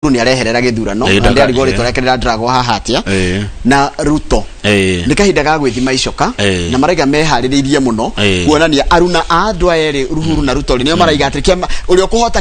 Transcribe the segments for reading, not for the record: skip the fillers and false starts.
Nĩ areherera gĩthurano na ndĩarigwo rĩtwa rĩake rĩradragwo haha atĩa na Ruto. Nĩ kahinda ga gwĩthima icoka na maraiga meharĩrĩirie mũno kuonania aruna a andũ aya erĩ, Uhuru na Ruto rĩ, nĩo maraiga atĩ kĩama ũrĩa ũkũhota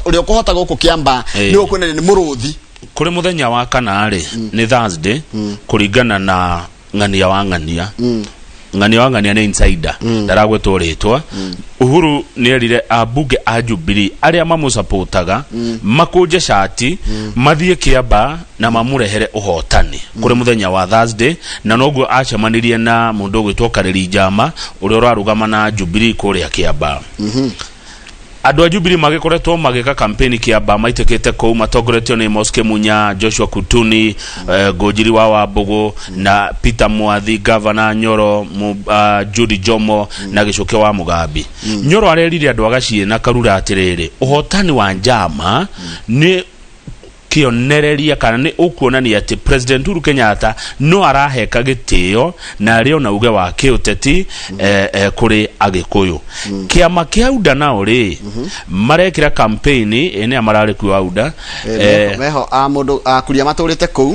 ũrĩa ũkũhota gũkũ Kĩambaa nĩ ũkuonania nĩ mũrũthi. Kũrĩ mũthenya wa kana rĩ, nĩ Thursday, kũringana na ng'ania wa ng'ania, ng'ania wa ng'ania nĩ insider, ndaragwetwo rĩtwa. Uhuru nĩ erire ambunge a Jubilee arĩa mamũcapotaga makũnje cati, mathiĩ Kĩamba na mamũrehere ũhotani kũrĩ mũthenya wa Thursday, na noguo acemanirie na mũndũ ũgwĩtwo Karĩri Njama, ũrĩa ũrarũgama na Jubilee kũrĩa Kĩamba. Andũ a Jubilee magĩkoretwo magĩka kampeni Kĩamba, maitĩkĩte kũu matongoretio nĩ Amos Kĩmunya, Joshua Kutuni, Ngũnjiri wa Wambũgũ na Peter Mwathi, Gavana Nyoro, Judy Jomo na Gĩcũke wa Mũgambi. Nyoro arerire andũ a Gaciĩ na Karura atĩrĩrĩ, ũhotani wa Njama nĩ kĩonereria kana nĩ ũkuonania atĩ President Uhuru Kenyatta no araheka gĩtĩo na arĩ ona uge wa kĩũteti kũrĩ Agĩkũyũ. Kĩama kĩa UDA nao rĩ, marekĩra campaign ĩ nĩa mararĩ kuo UDA? Meho a mũndũ akuria matũrĩte kũu,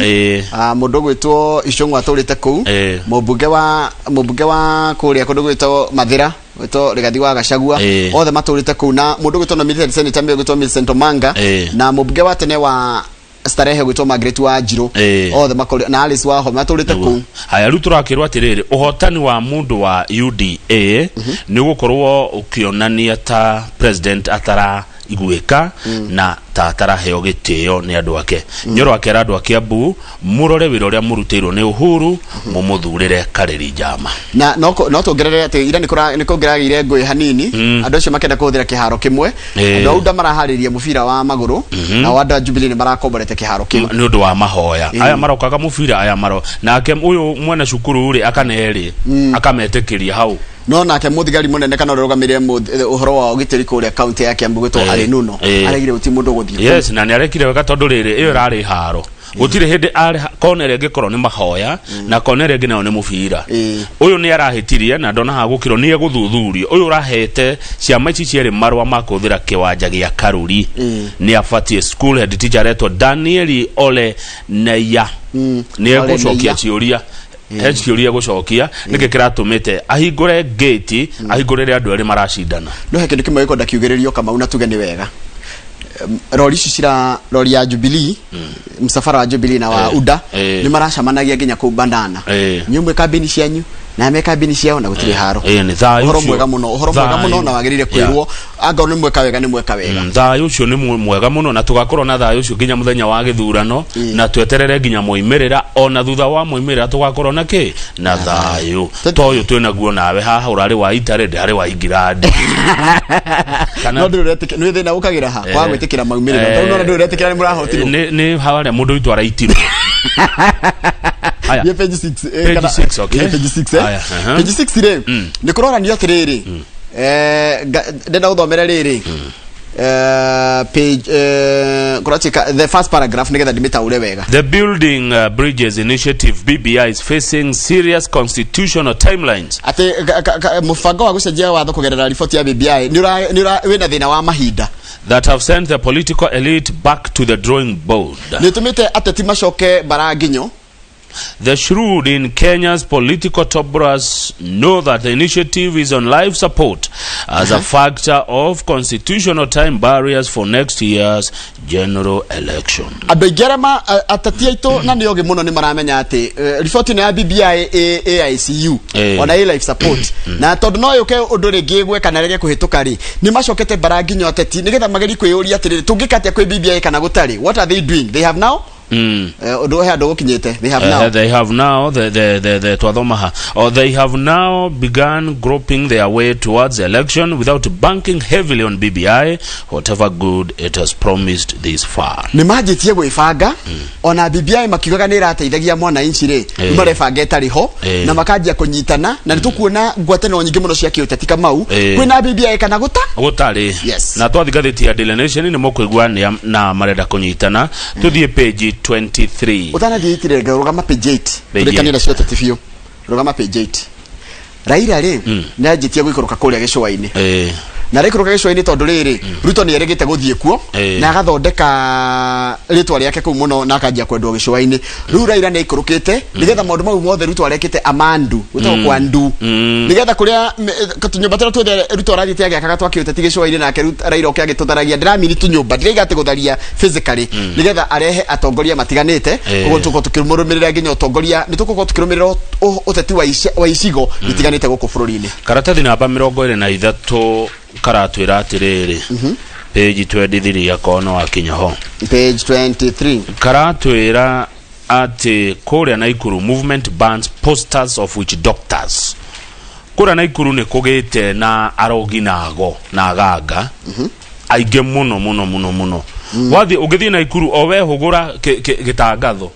mũndũ ũgwĩtwo Icũng'wa atũrĩte kũu, mũmbunge wa kũrĩa kũndũ gwĩtwo Mathĩra gwĩtwo Rigathi wa Gachagua, othe matũrĩte kũu, na mũndũ ũgwĩtwo nominated senator ũgwĩtwo Millicent Omanga na mũmbunge wa tene wa Starehe gwĩtwo Margaret Wanjiru, othe makore na Alice Wahome matũrĩte kũu. Haya, rĩu tũrakĩrwo atĩrĩrĩ, ũhotani wa mũndũ wa UDA nĩ ũgũkorwo ũkĩonania ta president ataraiguĩka na ta ataraheo gĩtĩo nĩ andũ ake. Nyoro akera andũ a Kiambu mũrore wĩra ũrĩa mũrutĩirwo nĩ Uhuru, mũmũthurĩre Karĩri Njama. Na no tuongerere atĩ ira nĩ kũngĩragĩire ngũĩ hanini, andũ acio makĩenda kũhũthĩra kĩharo kĩmwe. Andũ a UDA maraharĩria mũbira wa magũrũ, nao andũ a Jubilee nĩ marakomborete kĩharo kĩu. Nĩ ũndũ wa mahoya aya marokaga mũbira aya maro nake ũyũ mwene cukuru rĩ, akanerĩ akametĩkĩria hau. No nake mũthigari mũnene kana ũrĩa ũrũgamĩrĩire ũhoro wa ũgitĩri kũrĩa kaunti ya Kiambu gwĩtwo Alĩ Nuno aregire gũtirĩ mũndũ ũgũthiĩ kũu. Yes, na nĩ arekire wega, tondũ rĩrĩ ĩyo ĩrarĩ haro, gũtirĩ hĩndĩ arĩ kona ĩrĩa ĩngĩkorwo nĩ mahoya na kona ĩrĩa ĩngĩ nayo nĩ mũbira. Ũyũ nĩ arahĩtirie na ndona haha gũkĩrwo nĩ egũthuthurio. Ũyũ ũrahete ciama ici cierĩ marũa ma kũhũthĩra kĩwanja gĩa Karuri nĩ abatiĩ, school head teacher aretwo Danieli Ole Neya, nĩ Ole egũcokia Neya. ciũria, he ciũria gũcokia nĩkĩ kĩratũmĩte ahingũre gate, ahingũrĩre andũ erĩ maracindana. No he kĩndũ kĩmwe gĩkwenda kiugĩrĩrio, Kamau, na tuge nĩ wega. Rori ici cira rori ya Jubilee, msafara wa Jubilee na wa UDA nĩ maracemanagia nginya kũu Bandana. Inyuĩ mwĩ kambĩni cianyu na me kambĩni ciao na gũtirĩ haro. Nĩ thayũ Ũhoro ũcio. mwega mũno, ũhoro mwega mũno Thayũ. na wagĩrĩire kwĩrwo angorwo nĩ mweka wega, nĩ mweka wega. Thayũ ũcio nĩ mwega mũno, na tũgakorwo na thayũ ũcio nginya mũthenya wa gĩthurano, na tweterere nginya moimĩrĩra. Ona thutha wa moimĩrĩra tũgakorwo na kĩ na thayũ ta ũyũ twĩ naguo nawe haha. Ũrarĩ wa Itarĩ, ndĩrarĩ wa Ingirandi. Kana No ndũrĩ ũretĩkĩra nĩ thĩna ũkagĩra ha kwaga gwĩtĩkĩra maumĩrĩra, tondũ nona ndũrĩ ũretĩkĩra nĩ mũrahotirwo. Nĩ harĩa mũndũ witũ araitirwo. Haya. Nĩ page 6. Page 6, okay. Page 6. Haya, aha. Page 6 rĩ, nĩ kũroranio atĩrĩrĩ, ndenda gũthomere rĩrĩ, page kũratuĩka the first paragraph nĩgetha ndĩmĩtaũre wega. The Building Bridges Initiative BBI is facing serious constitutional timelines. Atĩ mũbango wa gũcenjia watho kũgerera riboti ya BBI nĩ wĩna thĩna wa mahinda that have sent the political elite back to the drawing board. Nĩ ũtũmĩte ateti macoke mbara nginyo. The shrewd in Kenya's political top brass know that the initiative is on life support as a factor of constitutional time barriers for next year's general election. Andũ aingĩ arĩa ateti aitũ na nĩ ogĩ mũno nĩ maramenya atĩ riboti ĩno ya BBI ĩ ICU, ona ĩ life support, na tondũ no yũke ũndũ rĩngĩ ĩgwe kana rĩge kũhĩtũka rĩ, nĩ macokete mbara nginyo ateti nĩgetha magerie kwĩyũria atĩrĩrĩ, tũngĩka atĩa kwĩ BBI kana gũtarĩ? What are they doing? They have now ũndũ he andũ gũkinyĩte, they have now They have now the twathoma or they have now begun groping their way towards the election without banking heavily on BBI, whatever good it has promised this far. Nĩ manjĩtie gwĩbanga ona BBI makiugaga nĩ ĩrateithagia mwananchi rĩ, nĩ marebanga ĩtarĩ ho na makanjia kũnyitana, na nĩ tũkuona ngwatanĩro nyingĩ mũno cia kĩũteti, Kamau, kwĩna BBI kana gũta gũtarĩ. Yes. Na twathi ngathĩti ya Daily Nation nĩ mũkũigua nĩ na marenda kũnyitana. Tũthiĩ page 23. Ũtanathiĩ itire, rũgama page 8. Page Tũrĩkanĩre cia ũteti biũ, rũgama page 8. Raila rĩ, nĩ anjĩtie gũikũrũka kũrĩa gĩcũa-inĩ. Na araikũrũka gĩcũa-inĩ tondũ rĩrĩ, Ruto nĩ erĩgĩte gũthiĩ kuo na agathondeka rĩtwa rĩake kũu mũno na akanjia kwendwo gĩcũa-inĩ. Rĩu Raila nĩ aikũrũkĩte nĩgetha maũndũ mau mothe Ruto arekĩte amandu, gwĩtagwo kwandu, nĩgetha kũrĩa tũnyũmba tũrĩa tuothe Ruto arathiĩte agĩakaga twa kĩũteti gĩcũa-inĩ, nake Raila oke agĩtũtharagia. Ndĩramini tũnyũmba, ndĩraiga atĩ gũtharia physically, nĩgetha arehe atongoria matiganĩte. Koguo tũgũkorwo tũkĩmũrũmĩrĩra nginya ũtongoria, nĩ tũgũkorwo tũkĩrũmĩrĩra ũteti wa icigo itiganĩte gũkũ bũrũri-inĩ. Karatathi namba 23 karatwĩra atĩrĩrĩ, page 23, akorwo no akinya ho. Page 23. Karatwĩra atĩ kũrĩa Naikuru, movement bans posters of witch doctors. Kũrĩa Naikuru nĩ kũgĩte na arogi na ago na aganga aingĩ mũno mũno mũno mũno. Wathiĩ, ũngĩthiĩ Naikuru o we hũgũra gĩtangatho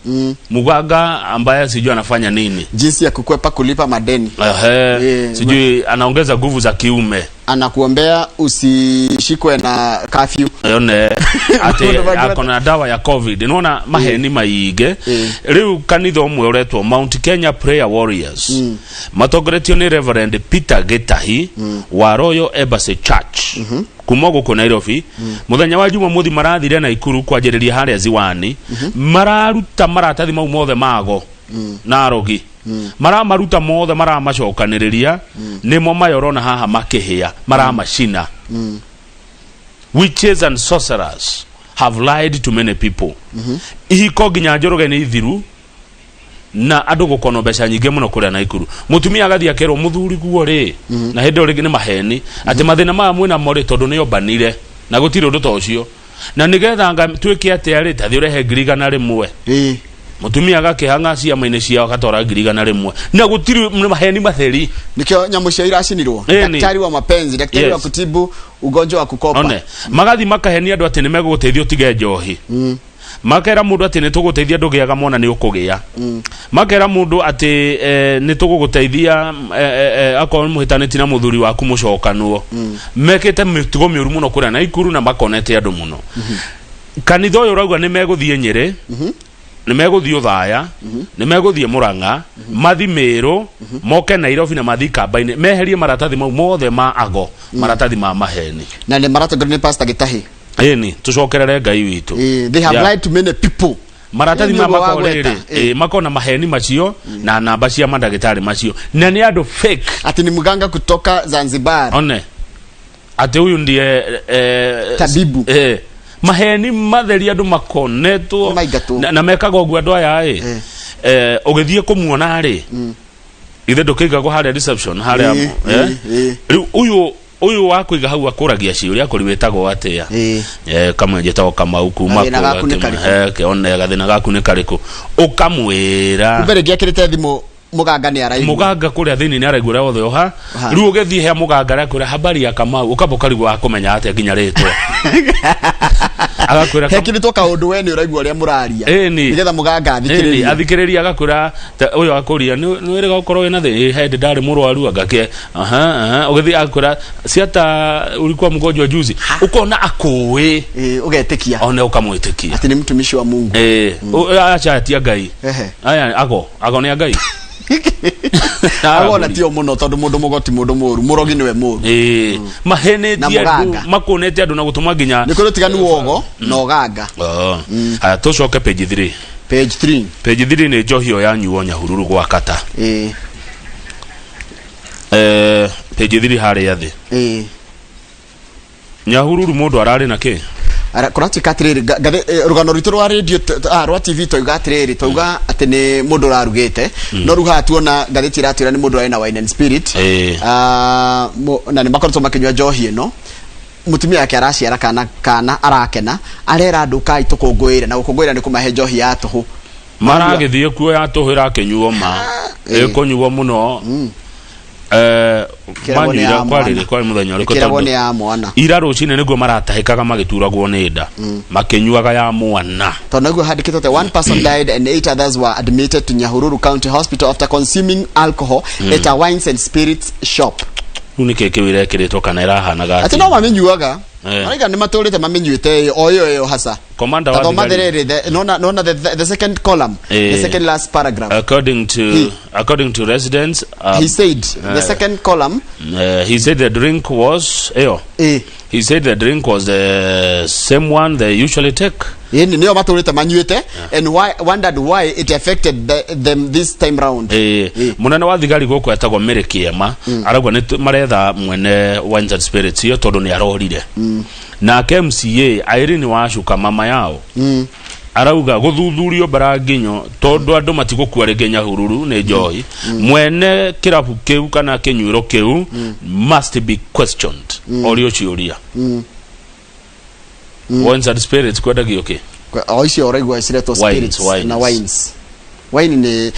muganga ambaye sijui anafanya nini, jinsi ya kukwepa kulipa madeni. Ehe, sijui anaongeza nguvu za kiume, anakuombea usishikwe na curfew. Yone atĩ Maũndũ mangĩ akona dawa ya COVID. Nĩwona maheni maingĩ. Rĩu kanitha ũmwe ũretwo Mount Kenya Prayer Warriors, matongoretio nĩ Reverend Peter Gitahi wa Royal Embassy Church kuma gũkũ Nairobi, mũthenya wa Jumamothi marathire Naikuru kwanjĩrĩria harĩa Ziwani, mararuta maratathi mau mothe mago na arogi, maramaruta mothe, maramacokanĩrĩria, nĩmo maya ũrona haha makĩhĩa, maramacina. Witches and sorcerers have lied to many people. Ihiko nginya Njoroge nĩ ithiru na andũ gũkonwo mbeca nyingĩ mũno kũrĩa Naikuru. Mũtumia agathiĩ akerwo mũthuri guo rĩ, na hĩndĩ ĩyo rĩngĩ nĩ maheni atĩ mathĩna maya mwĩna mo rĩ, tondũ nĩ ombanire na gũtirĩ ũndũ ta ũcio, na nĩgetha nga twĩke atĩa rĩ, tathi ũrehe 100,000. Mũtumia agakĩhang'a ciama-inĩ ciao, agatwara 100,000 na gũtirĩ, nĩ maheni matheri. Nikio nyamũ cio iracinirwo. Daktari wa mapenzi, daktari wa kutibu ugonjwa wa kukopa. One magathi makahenia andũ atĩ nĩ megũgũteithia ũtige njohi, makera mũndũ atĩ nĩ tũgũteithia ndũgĩaga mwana nĩ ũkũgĩa, makera mũndũ atĩ nĩ tũgũgũteithia akorwo nĩ mũhĩtanĩtie na mũthuri waku mũcokanwo. Mekĩte mĩtugo mĩũru mũno kũrĩa Naikuru na makonete andũ mũno. Kanitha ũyũ ũrauga nĩ megũthiĩ Nyĩrĩ, nĩ megũthiĩ Ũthaya, nĩ megũthiĩ Mũrang'a, mathi Mĩrũ, moke Nairobi na mathi Kamba-inĩ, meherie maratathi mau mothe ma ago, maratathi ma maheni. Na nĩ maratongorio nĩ Pastor Gitahi. Ĩni tũcokerere Ngai witũ. They have lied to many people. Maratathi Ĩĩ, maya nĩguo makorwo wagweta. rĩrĩ makorwo na maheni macio na namba cia mandagĩtarĩ macio, na nĩ andũ fake. Ati ni mganga kutoka Zanzibar. One atĩ huyu ndiye Tabibu. Maheni matheri, andũ makonetwo. Maingatwo. Na mekaga ũguo andũ aya ĩ ũgĩthiĩ kũmuona rĩ, ithe ndũkĩigagwo harĩa reception harĩa? Rĩu ũyũ wa kũiga hau akũragia ciũria, akũri wĩtagwo atĩa? Kamwe njĩtagwo Kamau kuma Gathĩna gaku nĩ karĩkũ? One gathĩna gaku nĩ karĩkũ, ũkamwĩra. Kumbe rĩngĩ akĩrĩte thimũ, mũganga nĩ araigua. Mũganga kũrĩa thĩinĩ nĩ araigua ũrĩa wothe ũha. Ũha. Rĩu ũgĩthiĩ he mũganga arekwĩra, "Habari ya Kamau?" Ũkamba ũkarigwo akũmenya atĩa nginya rĩtwa, agakwĩra Hekĩrĩtwo kaũndũ we nĩ ũraigua ũrĩa mũraria. Ĩni. Nĩgetha mũganga Ĩni, athikĩrĩrie. Athikĩrĩria agakwĩra ũyũ akũria nĩ wĩrĩga gũkorwo wĩna thĩna, hĩndĩ ndarĩ mũrwaru angake aha aha, ũgĩthiĩ akwĩra ciata ulikuwa mgonjwa juzi, ũkona akũĩ. Ũgetĩkia. One ũkamwĩtĩkia. Ati nĩ mtumishi wa Mungu. Acha tia Ngai. Aya ago nĩ a Ngai. Agona tio mũno, tondũ mũndũ mũgo ti mũndũ mũru, mũrogi nĩwe mũru. Mahenetie Na andũ, mũganga. makonete andũ na gũtũma nginya Nĩ kũrĩ ũtiganu wa ũgo na ũganga. Oh. Haya, tũcoke page 3. Page 3. Page 3 nĩ njohi ĩyo yanyuo Nyahururu gwa kata. Page 3 harĩa thĩ. Nyahururu mũndũ ararĩ na kĩ? Kũratuĩka atĩrĩrĩ, rũgano rwitũ rwa radio rwa TV twauga atĩrĩrĩ, twauga atĩ nĩ mũndũ ũrarugĩte, no rĩu haha tuona ngathĩti ĩratwĩra nĩ mũndũ ũrarĩ na wine and spirit. Na nĩ makoretwo makĩnyua njohi ĩno. Mũtumia wake araciara kana, kana arakena, arera andũ kai tũkũngũĩre, na gũkũngũĩra nĩ kũmahe njohi ya tũhũ. Maragĩthiĩ kuo ya tũhũ ĩrakĩnyuo ma ĩkũnyuo mũno. Ĩkĩragwo nĩ Manyuire ya kwarĩ mwana. kwarĩ mũthenya ũrĩkũ? Ĩkĩragwo Tondũ nĩ ya mwana. Ira rũcinĩ nĩguo maratahĩkaga magĩturagwo nĩ nda makĩnyuaga ya mwana. Tondũ nĩguo handĩkĩtwo atĩ one person died and eight others were admitted to Nyahururu County Hospital after consuming alcohol at a wines and spirits shop. Rĩu nĩkĩ kĩu ĩrekĩrĩtwo kana ĩrahanaga atĩ atĩa? No mamĩnyuaga. Maraiga nĩ matũrĩte mamenyuĩte o ĩyo ĩyo hasa. Commander wa Tathoma thigari. thĩrĩrĩ, nona the second column, the second last paragraph. According to residents, He said the second column. He said the drink was eyo. He said the drink was the same one they usually take. Ĩni nĩyo matũrĩte manyuĩte, and why, wondered why it affected them this time round. Munene wa thigari gũkũ etagwo Mary Kĩema, arauga nĩ maretha mwene Wines and Spirits iyo tondũ nĩ arorire. Nake MCA Irene Wacuka, mama yao, arauga gũthuthurio Mbaranginyo tondũ andũ matigũkua rĩngĩ Nyahururu nĩ njohi. Mwene kĩrabu kĩu kana kĩnyuĩro kĩu must be questioned, orio ciũria. Wines and Spirits kwendagio kĩ? O icio ũraigua ciretwo Wines, spirits wines. Na wines, wine nĩ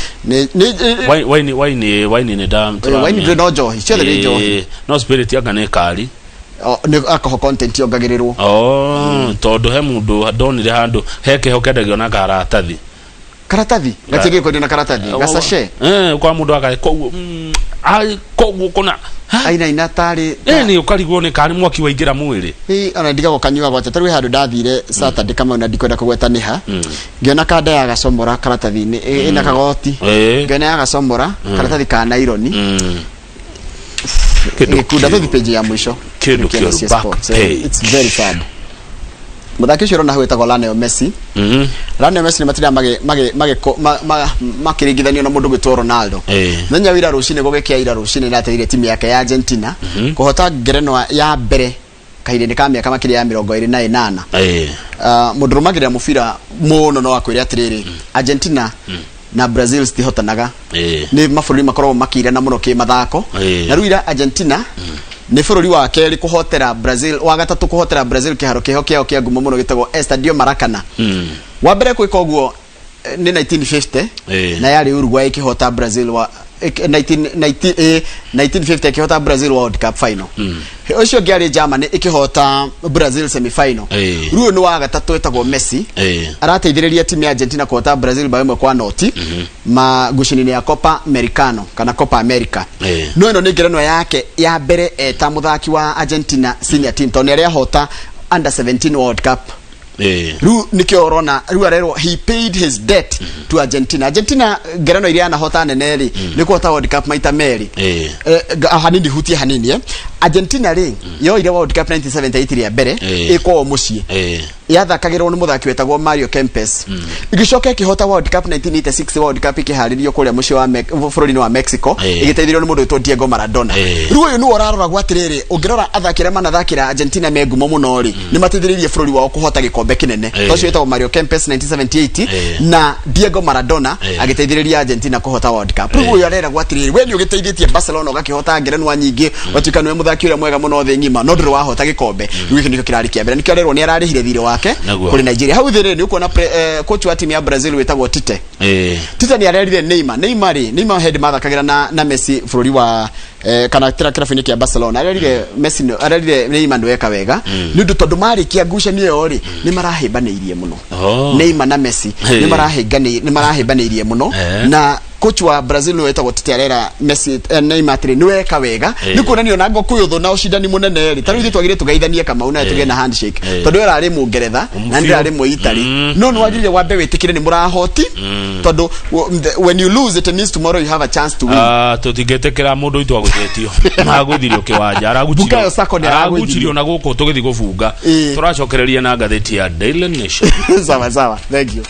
Wine nĩ da Wine ndĩ no njohi, ciothe nĩ njohi. No spirit anga nĩ kari? O, nĩ alcohol content yongagĩrĩrwo. Oh, tondũ he mũndũ ndonire handũ he kĩho kendagio na karatathi. Karatathi gatiĩ kwendio na karatathi gacashe. Kwa mũndũ aka koguo ai koguo kũna. Ainaina tarĩ Nĩ ũkarigwo nĩ kari mwaki waingĩra mwĩrĩ. Ĩ, ona ndigagwo kanyuagwo atĩa. Tarĩu he handũ ndathire Saturday, Kamau, na ndikwenda kũgweta nĩ ha, ngĩona kanda ya gacomora karatathi-inĩ ĩna kagoti. Ngĩona ya gacomora karatathi ka naironi. Kĩndũ Gĩkunda tũthi page ya mũico. Kĩndũ Gĩkĩona kĩũru, cia back sports. page. It's very sad. Mũthaki ũcio ũrona hau wĩtagwo Lionel Messi. Lionel Messi nĩ matindaga makĩringithanio na mũndũ gwĩtwo Ronaldo. Mũthenya wa ira rũcinĩ, gũgĩkĩa ira rũcinĩ, nĩ timu yake ya Argentina kũhota ngerenwa ya mbere kahinda-inĩ ka mĩaka makĩria ya 28. Mũndũ ũrũmagĩrĩra mũbira mũno no akwĩre atĩrĩrĩ, Argentina na Brazil citihotanaga. Nĩ mabũrũri makoragwo makĩirana mũno kĩmathako. Na rĩu ira Argentina nĩ bũrũri wa kerĩ kũhotera Brazil, wa gatatũ kũhotera Brazil kĩharo kĩho kĩao kĩa ngumo mũno gĩtagwo Estadio Maracana. Wa mbere gwĩka ũguo nĩ 1950, na yarĩ Uruguay ĩkĩhota Brazil wa 1950 ĩkĩhota Brazil World Cup final. Ũcio ũngĩ arĩ Germany ĩkĩhota Brazil semi final. Rĩu ũyũ nĩ wa gatatũ, ĩtagwo Messi, arateithĩrĩria timu ya Argentina kũhota Brazil bao 1-0 ma ngucanio-inĩ ya Copa Americano kana Copa America. No ĩno nĩ ngerenwa yake ya mbere eta mũthaki wa Argentina senior team, tondũ nĩ arĩahota under 17 World Cup. Rĩu nĩkĩo ũrona rĩu arerwo he paid his debt to Argentina. Argentina ngerenwa iria anahota nene rĩ, nĩ kũhota World Cup maita merĩ. Hanini hutie hanini. Argentina rĩ, yoire World Cup 1978 rĩa mbere ĩkwao mũciĩ, yathakagĩrwo nĩ mũthaki wetagwo Mario Kempes. Ĩgĩcoka ĩkĩhota World Cup 1986, World Cup ĩkĩharĩrio kũrĩa mũciĩ wa bũrũri-inĩ wa Mexico, ĩgĩteithĩrĩrio nĩ mũndũ wĩtwo Diego Maradona. Rĩu ũyũ nĩwe ũraroragwo atĩrĩrĩ, ũngĩrora athaki arĩa manathakĩra Argentina me ngumo mũno rĩ, nĩ mateithĩrĩirie bũrũri wao kũhota gĩkombe kĩnene. To ũcio wĩtagwo Mario Kempes 1978 na Diego Maradona agĩteithĩrĩria Argentina kũhota World Cup. Rĩu ũyũ areragwo atĩrĩrĩ, we nĩ ũgĩteithĩtie Barcelona ũgakĩhota ngerenwa nyingĩ, ũgatuĩka nĩwe mũthaki ũrĩa mwega mũno thĩ ng'ima, no ndũrĩ wahota gĩkombe. Rĩu gĩkĩ nĩkĩo kĩrarĩ kĩa mbere, nĩkĩo arerwo nĩ ararĩhire thirĩ wake kũrĩ Nigeria. Hau thĩ rĩ, nĩ ũkuona coach wa timu ya Brazil wĩtagwo Tite. Tite nĩ arerire Neymar. Neymar rĩ, Neymar hĩndĩ mathakagĩra na Messi bũrũri wa kana kĩrabu-inĩ kĩa Barcelona, arerire Messi arerire Neymar nĩ weka wega, nĩ ũndũ tondũ marĩkia ngucanio ĩyo rĩ, nĩ marahĩmbanĩirie mũno. Neymar na Messi nĩ marahĩmbanĩirie mũno. Na coach wa Brazil nĩwe wĩtagwo Tite arera Messi, Neymar atĩrĩ, nĩ weka wega. Nĩ kuonania ona ngo kwĩ ũthũ na ũcindani mũnene rĩ, ta rĩu ithuĩ twagĩrĩire tũgeithanie, Kamau, na tũgĩe na handshake, tondũ we ararĩ Mũngeretha na Biũ. ndĩrarĩ Mũitari, no nĩ wagĩrĩire wambe wĩtĩkĩre nĩ mũrahoti, tondũ when you lose, it means tomorrow you have a chance to win. Ah, tũtingĩtĩkĩra mũndũ witũ agũthĩtio agũithirio kĩwanja. Bukayo Saka nĩ Aragucirio na gũkũ tũgĩthiĩ gũbunga. Tũracokereria na ngathĩti ya Daily Nation. Sawa sawa, thank you.